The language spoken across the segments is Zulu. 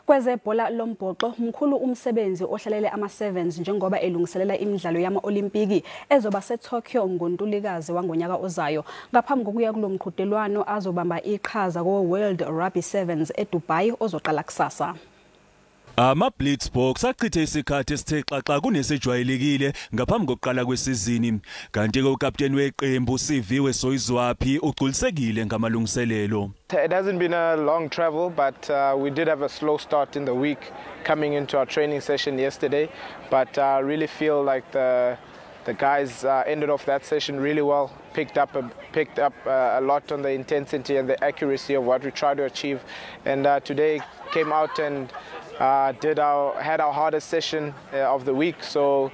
Kwezebhola lombhoxo, mkhulu umsebenzi ohlalele ama-Sevens njengoba elungiselela imidlalo yama-Olimpiki ezoba seTokyo ngoNtulikazi wangonyaka ozayo. Ngaphambi kokuya kulo mqhudelwano, azobamba iqhaza ko-World Rugby Sevens eDubai ozoqala kusasa. Ama-Blitzboks achithe isikhathi esithe xaxa kunesejwayelekile ngaphambi kokuqala kwesizini, kanti-ke ukapteni weqembu Siviwe Soyizwapi ugculisekile ngamalungiselelo. It hasn't been a long travel, but we did have a slow start in the week coming into our training session yesterday. But I really feel like the guys ended off that session really well, picked up a lot on the intensity and the accuracy of what we try to achieve. And today came out and did our had our hardest session of the week, so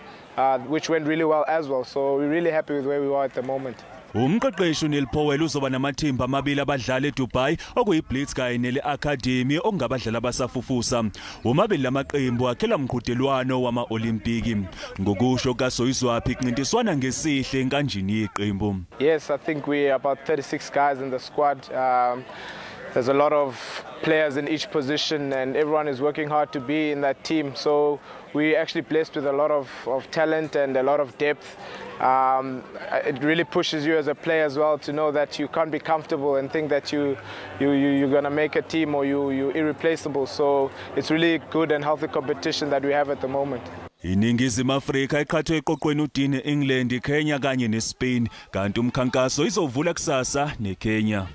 which went really well as well. So we're really happy with where we are at the moment. Umqeqeshi uNeil Powell uzoba namathimba amabili abadlali eDubai, okuyiBlitz kanye nele-Academy, okungabadlali abasafufusa. Womabili lamaqembu akhela mqhudelwano wama-Olimpiki. Ngokusho kaSoyizwapi, kuncintiswana ngesihle enkanjini yeqembu. Yes, I think we're about 36 guys in the squad. There's a lot of players in each position and everyone is working hard to be in that team. So we're actually blessed with a lot of talent and a lot of depth. It really pushes you as a player as well to know that you can't be comfortable and think that you're going to make a team or you're irreplaceable. So it's really good and healthy competition that we have at the moment. INingizimu Afrika iqhathwe eqoqweni uD ne-England, Kenya kanye neSpain, kanti umkhankaso izovula kusasa neKenya.